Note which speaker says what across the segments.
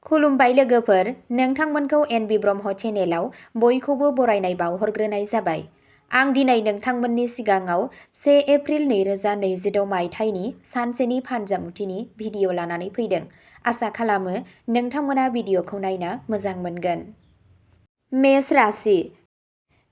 Speaker 1: खुलुमबाय लोगोफोर, नोंथांमोनखौ एनबि ब्रह्म चेनेलाव बयखौबो बरायनाय बावहरग्रोनाय जाबाय। आं दिनै नोंथांमोननि सिगाङाव 1 एप्रिल 2026 मायथाइनि सानसेनि फानजामुथिनि भिडिअ लानानै फैदों। आसा खालामो नोंथांमोना भिडिअखौ नायना मोजां मोनगोन। मेष राशि,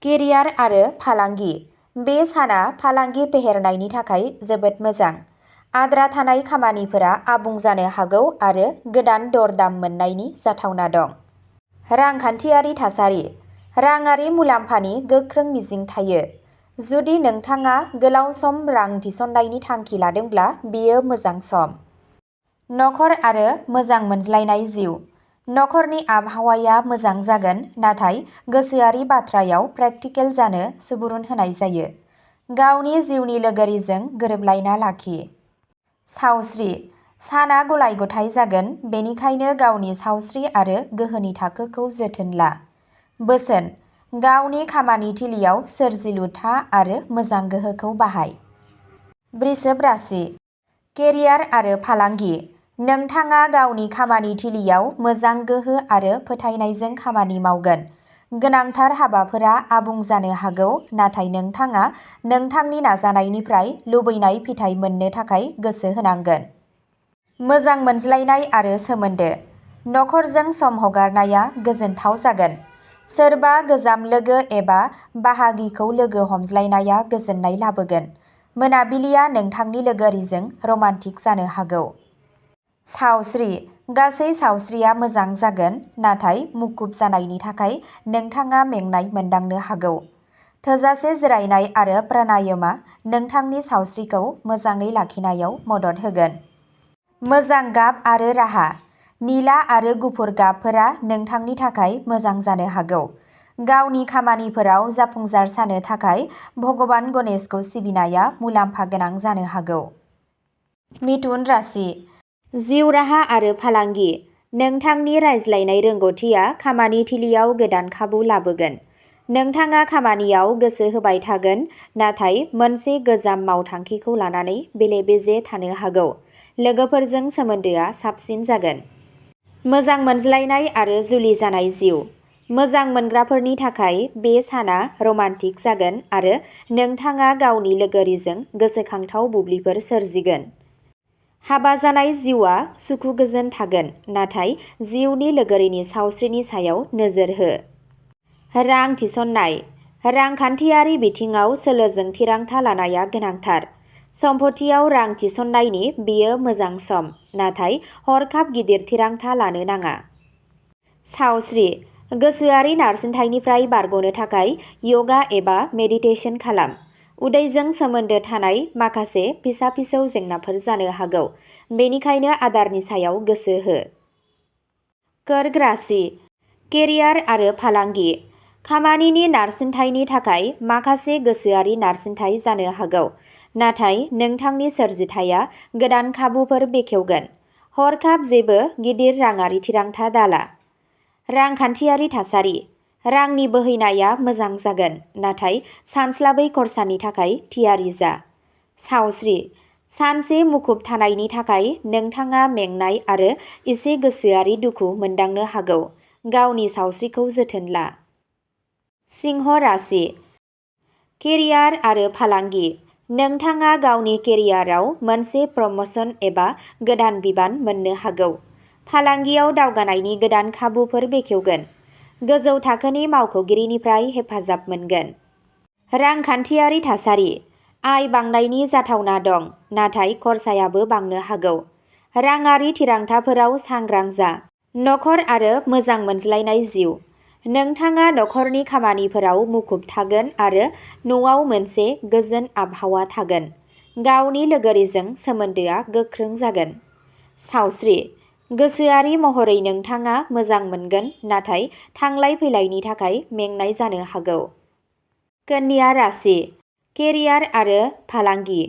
Speaker 1: केरियार आरो फालांगि। बे साना फालांगि फेहेरनायनि थाखाय जोबोद मोजां। आद्रा थानाय खामानिफोरा आबुं जानो हागौ आरो गोदान दर-दाम मोन्नायनि जाथावना दं। रांखान्थियारि थासारि, राङारि मुलाम्फानि गोख्रों मिजिं थायो। जुदि नोंथाङा गोलाव सम रां थिसननायनि थांखि लादोंब्ला बेयो मोजां सम। नखर आरो मोजां मोनज्लायनाय जिउ। नखरनि आबहावाया मोजां जागोन, नाथाय गोसोआरि बाथ्रायाव प्रेक्टिकेल जानो सुबुरुन होनाय जायो। गावनि जिउनि लोगोरिजों गोरोबलायना लाखि। सावस्रि, साना गलाय-गथाय जागोन, बेनिखायनो गावनि सावस्रि आरो गोहोनि थाखोखौ जोथोन ला। बोसोन, गावनि खामानि थिलियाव सोरजिलु था आरो मोजां गोहोखौ बाहाय। वृषभ राशि, केरियार आरो फालांगि। नोंथाङा गावनि खामानि थिलियाव मोजां गोहो आरो फोथायनायजों खामानि मावगोन। गोनांथार हाबाफोरा आबुं जानो हागौ, नाथाय नोंथाङा नोंथांनि नाजानायनिफ्राय लुबैनाय फिथाय मोननो थाखाय गोसो होनांगोन। मोजां मोनज्लायनाय आरो सोमोन्दो। नखरजों सम हगारनाया गोजोनथाव जागोन। सोरबा गोजाम लोगो एबा बाहागिखौ लोगो हमज्लायनाया गोजोननाय लाबोगोन। मोनाबिलिया नोंथांनि लोगोरिजों रमान्टिक जानो हागौ। सावस्रि, गासै सावस्रिया मोजां जागोन, नाथाय मुखुब जानायनि थाखाय नोंथाङा मेंनाय मोनदांनो हागौ। थोजासे जिरायनाय आरो प्राणायामआ नोंथांनि सावस्रिखौ मोजाङै लाखिनायाव मदद होगोन। मोजां गाब आरो राहा। निला आरो गुफुर गाबफोरा नोंथांनि थाखाय मोजां जानो हागौ। गावनि खामानिफोराव जाफुंसार जानो थाखाय भगबान गणेशखौ सिबिनाया मुलाम्फा गोनां जानो हागौ। मिथुन राशि, जिउ राहा आरो फालांगि। नोंथांनि रायज्लायनाय रोंग'थिया खामानि थिलियाव गोदान खाबु लाबोगोन। नोंथाङा खामानियाव गोसो होबाय थागोन, नाथाय मोनसे गोजाम मावथांखिखौ लानानै बेले-बेजे थानो हागौ। लोगोफोरजों सोमोन्दोआ साबसिन जागोन। मोजां मोनज्लायनाय आरो जुलि जानाय जिउ। मोजां मोनग्राफोरनि थाखाय बे साना रमान्टिक जागोन आरो नोंथाङा गावनि लोगोरिजों गोसोखांथाव बुब्लिफोर सोरजिगोन। हाबा जानाय जिउआ सुखु-गोजोन थागोन, नाथाय जिउनि लोगोरिनि सावस्रिनि सायाव नोजोर हो। रां थिसननाय, रांखान्थियारि बिथिङाव सोलोजों थिरांथा लानाया गोनांथार। सम्फथियाव रां थिसननायनि बेयो मोजां सम, नाथाय हरखाब गिदिर थिरांथा लानो नाङा। सावस्रि, गोसोआरि नारसिनथायनिफ्राय बारग'नो थाखाय यगा एबा मेडिटेशन खालाम। उदैजों सोमोन्दो थानाय माखासे फिसा-फिसौ जेंनाफोर जानो हागौ, बेनिखायनो आदारनि सायाव गोसो हो। कर्क राशि, केरियार आरो फालांगि। खामानिनि नारसिनथायनि थाखाय माखासे गोसोआरि नारसिनथाय जानो हागौ, नाथाय नोंथांनि सोरजिथाया गोदान खाबुफोर बेखेवगोन। हरखाब जेबो गिदिर राङारि थिरांथा दाला। रांखान्थियारि थासारि, रांनि बोहैनाया मोजां जागोन, नाथाय सानस्लाबै खरसानि थाखाय थियारि जा। सावस्रि, सानसे मुखुब थानायनि थाखाय नोंथाङा मेंनाय आरो एसे गोसोआरि दुखु मोनदांनो हागौ। गावनि सावस्रिखौ जोथोन ला। सिंह राशि, केरियार आरो फालांगि। नोंथाङा गावनि केरियाराव मोनसे प्रम'शन एबा गोदान बिबान मोननो हागौ। फालांगियाव दावगानायनि गोदान खाबुफोर बेखेवगोन। गोजौ थाखोनि मावख'गिरिनिफ्राय हेफाजाब मोनगोन। रांखान्थियारि थासारि, आय बांनायनि जाथावना दं, नाथाय खरसायाबो बांनो हागौ। राङारि थिरांथाफोराव सांग्रां जा। नखर आरो मोजां मोनज्लायनाय जिउ। नोंथाङा नखरनि खामानिफोराव मुखुब थागोन आरो न'आव मोनसे गोजोन आबहावा थागोन। गावनि लोगोरिजों सोमोन्दोआ गोख्रों जागोन। सावस्रि, गोसोआरि महरै नोंथाङा मोजां मोनगोन, नाथाय थांलाय-फैलायनि थाखाय मेंनाय जानो हागौ। कन्या राशि, केरियार आरो फालांगि।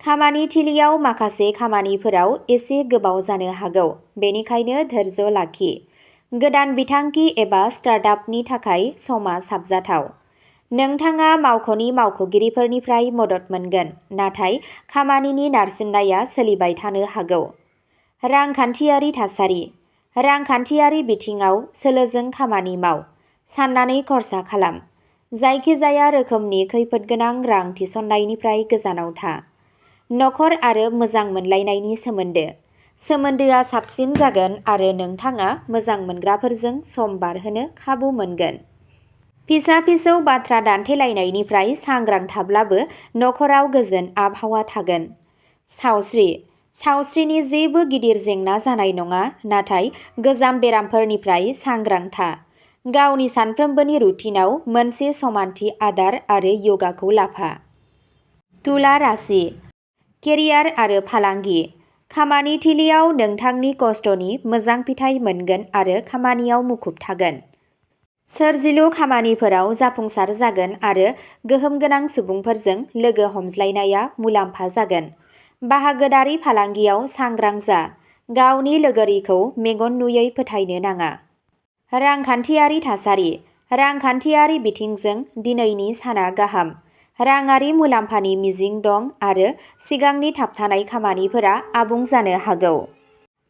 Speaker 1: खामानि थिलियाव माखासे खामानिफोराव एसे गोबाव जानो हागौ, बेनिखायनो धैर्य लाखि। गोदान बिथांखि एबा स्टार्टआपनि थाखाय समा साबजाथाव। नोंथाङा मावख'नि मावख'गिरिफोरनिफ्राय मदद मोनगोन, नाथाय खामानिनि नारसिननाया सोलिबाय थानो हागौ। रांखान्थियारि थासारि, रांखान्थियारि बिथिङाव सोलोजों खामानि माव, साननानै खरसा खालाम। जायखिजाया रोखोमनि खैफोदगोनां रां थिसननायनिफ्राय गोजानाव था। नखर आरो मोजां मोनलायनायनि सोमोन्दो। सोमोन्दोआ साबसिन जागोन आरो नोंथाङा मोजां मोनग्राफोरजों सम बारहोनो खाबु मोनगोन। फिसा-फिसौ बाथ्रा दान्थेलायनायनिफ्राय सांग्रां थाब्लाबो नखराव गोजोन आबहावा थागोन। सावस्रि। सावस्रिनि जेबो गिदिर जेंना जानाय नङा, नाथाय गोजाम बेरामफोरनिफ्राय सांग्रां था। गावनि सानफ्रोमबोनि रुटिनआव मोनसे समानथि आदार आरो य'गाखौ लाफा। तुला राशि। केरियार आरो फालांगि। खामानि थिलिआव नोंथांनि खस्थ'नि मोजां फिथाइ मोनगोन आरो खामानियाव मुखुब थागोन। सोरजिलु खामानिफोराव जाफुंसार जागोन आरो गोहोम गोनां सुबुंफोरजों लोगो हमज्लायनाया मुलाम्फा जागोन। बाहागोदारि फालांगियाव सांग्रां जा। गावनि लोगोरिखौ मेगन नुयै फोथायनो नाङा। रांखान्थियारि थासारि। रांखान्थियारि बिथिंजों दिनैनि साना गाहाम। राङारि मुलाम्फानि मिजिं दं आरो सिगांनि थाबथानाय खामानिफोरा आबुं जानो हागौ।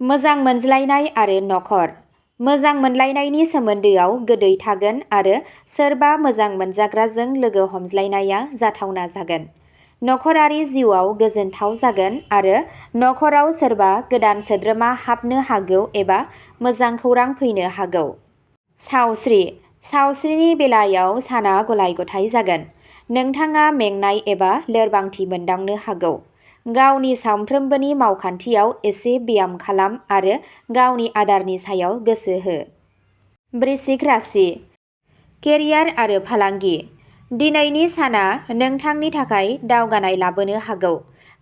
Speaker 1: मोजां मोनज्लायनाय आरो नखर। मोजां मोनलायनायनि सोमोन्दोआव गोदै थागोन आरो सोरबा मोजां मोनजाग्राजों लोगो हमज्लायनाया जाथावना जागोन। नखरारि जिउआव गोजोनथाव जागोन आरो नखराव सोरबा गोदान सोद्रोमा हाबनो हागौ एबा मोजां खौरां फैनो हागौ। सावस्रि। सावस्रिनि बेलायाव साना गलाय-गथाय जागोन। नोंथाङा मेंनाय एबा लोरबांथि मोनदांनो हागौ। गावनि सानफ्रोमबोनि मावखान्थियाव एसे ब्याम खालाम आरो गावनि आदारनि सायाव गोसो हो। वृश्चिक राशि। केरियार आरो फालांगि। दिनैनि साना नोंथांनि थाखाय दावगानाय लाबोनो हागौ,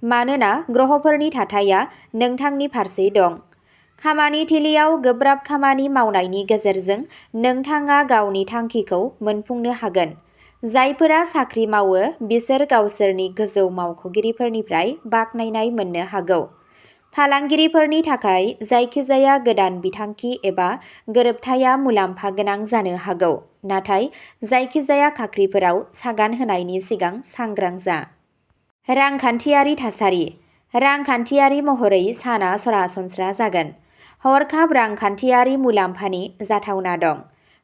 Speaker 1: मानोना ग्रहफोरनि थाथाया नोंथांनि फारसे दं। खामानि थिलिआव गोब्राब खामानि मावनायनि गेजेरजों नोंथाङा गावनि थांखिखौ मोनफुंनो हागोन। जायफोरा साख्रि मावो बिसोर गावसोरनि गोजौ मावख'गिरिफोरनिफ्राय बाख्नायनाय मोननो हागौ। फालांगिरिफोरनि थाखाय जायखिजाया गोदान बिथांखि एबा गोरोबथाया मुलाम्फा गोनां जानो हागौ, नाथाय जायखिजाया खाख्रिफोराव सागान होनायनि सिगां सांग्रां जा। रांखान्थियारि थासारि। रांखान्थियारि महरै साना सरासनस्रा जागोन। हरखाब रांखान्थियारि मुलाम्फानि जाथावना दं।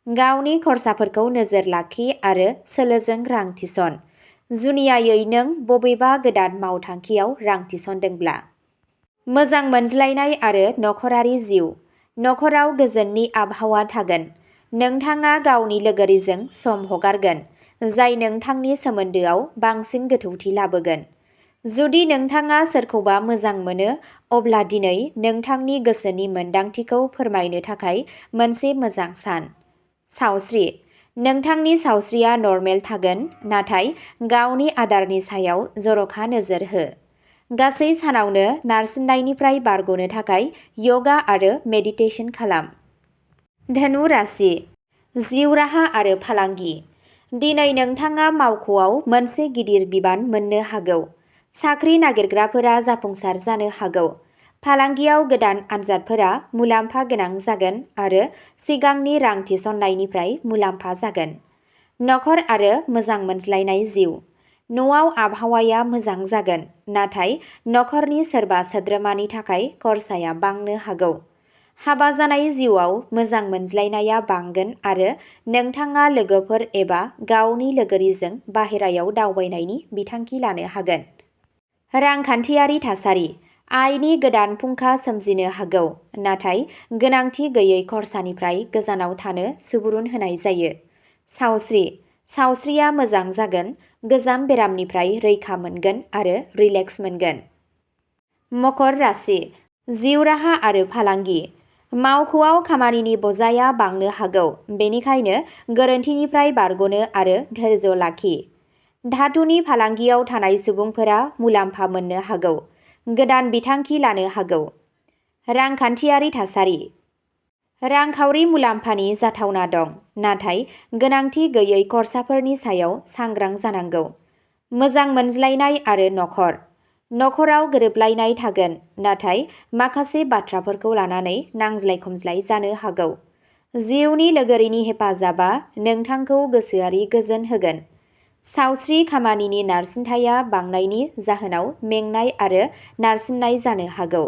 Speaker 1: गावनि खरसाफोरखौ नोजोर लाखि आरो सोलोजों रां थिसन। जुनियायै नों बबेबा गोदान मावथांखियाव रां थिसनदोंब्ला। मोजां मोनज्लायनाय आरो नखरारि जिउ। नखराव गोजोननि आबहावा थागोन। नोंथाङा गावनि लोगोरिजों सम हगारगोन, जाय नोंथांनि सोमोन्दोआव बांसिन गोथौथि लाबोगोन। जुदि नोंथाङा सोरखौबा मोजां मोनो, अब्ला दिनै नोंथांनि गोसोनि मोनदांथिखौ फोरमायनो थाखाय मोनसे मोजां सान। सावस्रि। नोंथांनि सावस्रिया नर्मेल थागोन, नाथाय गावनि आदारनि सायाव जर'खा नोजोर हो। गासै सानावनो नारसिननायनिफ्राय बारग'नो थाखाय य'गा आरो मेडिटेशन खालाम। धनु राशि। जिउ राहा आरो फालांगि। दिनै नोंथाङा मावख'आव मोनसे गिदिर बिबान मोननो हागौ। साख्रि नागिरग्राफोरा जाफुंसार जानो हागौ। फालांगियाव गोदान आनजादफोरा मुलाम्फा गोनां जागोन आरो सिगांनि रां थिसननायनिफ्राय मुलाम्फा जागोन। नखर आरो मोजां मोनज्लायनाय जिउ। न'आव आबहावाया मोजां जागोन, नाथाय नखरनि सोरबा सोद्रोमानि थाखाय खरसाया बांनो हागौ। हाबा जानाय जिउआव मोजां मोनज्लायनाया बांगोन आरो नोंथाङा लोगोफोर एबा गावनि लोगोरिजों बाहेरायाव दावबायनायनि बिथांखि लानो हागोन। रांखान्थियारि थासारि। आयनि गोदान फुंखा सोमजिनो हागौ, नाथाय गोनांथि गैयै खरसानिफ्राय गोजानाव थानो सुबुरुन होनाय जायो। सावस्रि। सावस्रिया मोजां जागोन, गोजाम बेरामनिफ्राय रैखा मोनगोन आरो रिलेक्स मोनगोन। मकर राशि। जिउ राहा आरो फालांगि। मावख'आव खामानिनि बजाया बांनो हागौ, बेनिखायनो गोरोन्थिनिफ्राय बारग'नो आरो धैर्य लाखि। धातुनि फालांगियाव थानाय सुबुंफोरा मुलाम्फा मोननो हागौ। गोदान बिथांखि लानो हागौ। रांखान्थियारि थासारि। रांखावरि मुलाम्फानि जाथावना दं, नाथाय गोनांथि गैयै खरसाफोरनि सायाव सांग्रां जानांगौ। मोजां मोनज्लायनाय आरो नखर। नखराव गोरोबलायनाय थागोन, नाथाय माखासे बाथ्राफोरखौ लानानै नांज्लाय-खमज्लाय जानो हागौ। जिउनि लोगोरिनि हेफाजाबा नोंथांखौ गोसोआरि गोजोन होगोन। सावस्रि खामानिनि नारसिनथाया बांनायनि जाहोनाव मेंनाय आरो नारसिननाय जानो हागौ।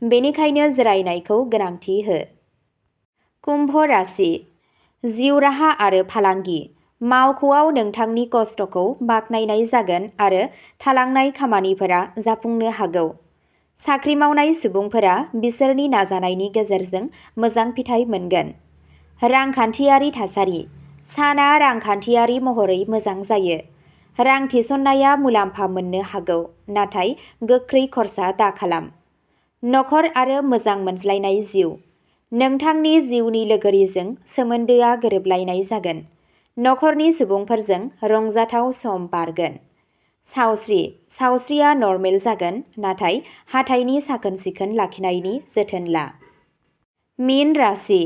Speaker 1: बेनिखायनो जिरायनायखौ गोनांथि हो। कुम्भ राशि जिउ राहा आरो फालांगि मावख'आव नोंथांनि खस्थ'खौ बाख्नायनाय जागोन आरो थालांनाय खामानिफोरा जाफुंनो हागौ। साख्रि मावनाय सुबुंफोरा बिसोरनि नाजानायनि गेजेरजों मोजां फिथाइ मोनगोन। रांखान्थियारि थासारि साना रांखान्थियारि महरै मोजां जायो। रां थिसननाया मुलाम्फा मोननो हागौ, नाथाय गोख्रै खरसा दाखालाम। नखर आरो मोजां मोनज्लायनाय जिउ नोंथांनि जिउनि लोगोरिजों सोमोन्दोआ गोरोबलायनाय जागोन। नखरनि सुबुंफोरजों रंजाथाव सम बारगोन। सावस्रिया नर्मेल जागोन, नाथाय हाथाइनि साखोन-सिखोन लाखिनायनि जोथोन ला। मीन राशि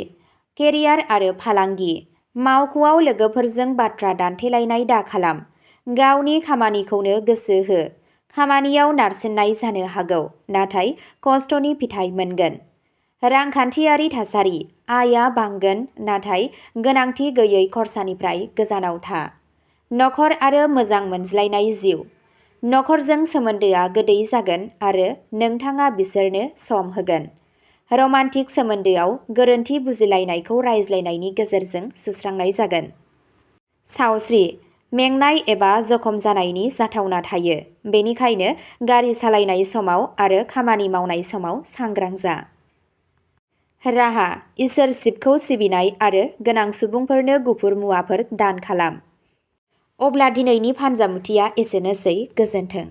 Speaker 1: केरियार आरो फालांगि मावख'आव लोगोफोरजों बाथ्रा दान्थेलायनाय दाखालाम। गावनि खामानिखौनो गोसो हो। खामानियाव नारसिननाय जानो हागौ, नाथाय खस्थ'नि फिथाइ मोनगोन। रांखान्थियारि थासारि आयआ बांगोन, नाथाय गोनांथि गैयै खरसानिफ्राय गोजानाव था। नखर आरो मोजां मोनज्लायनाय जिउ नखरजों सोमोन्दोआ गोदै जागोन आरो नोंथाङा बिसोरनो सम होगोन। रमान्टिक सोमोन्दोआव गोरोन्थि बुजिलायनायखौ रायज्लायनायनि गेजेरजों सुस्रांनाय जागोन। सावस्रि मेंनाय एबा जखम जानायनि जाथावना थायो, बेनिखायनो गारि सालायनाय समाव आरो खामानि मावनाय समाव सांग्रां जा। राहा इसोर शिबखौ सिबिनाय आरो गोनां सुबुंफोरनो गुफुर मुवाफोर दान खालाम। अब्ला दिनैनि फानजामुथिया एसेनोसै। गोजोन्थों।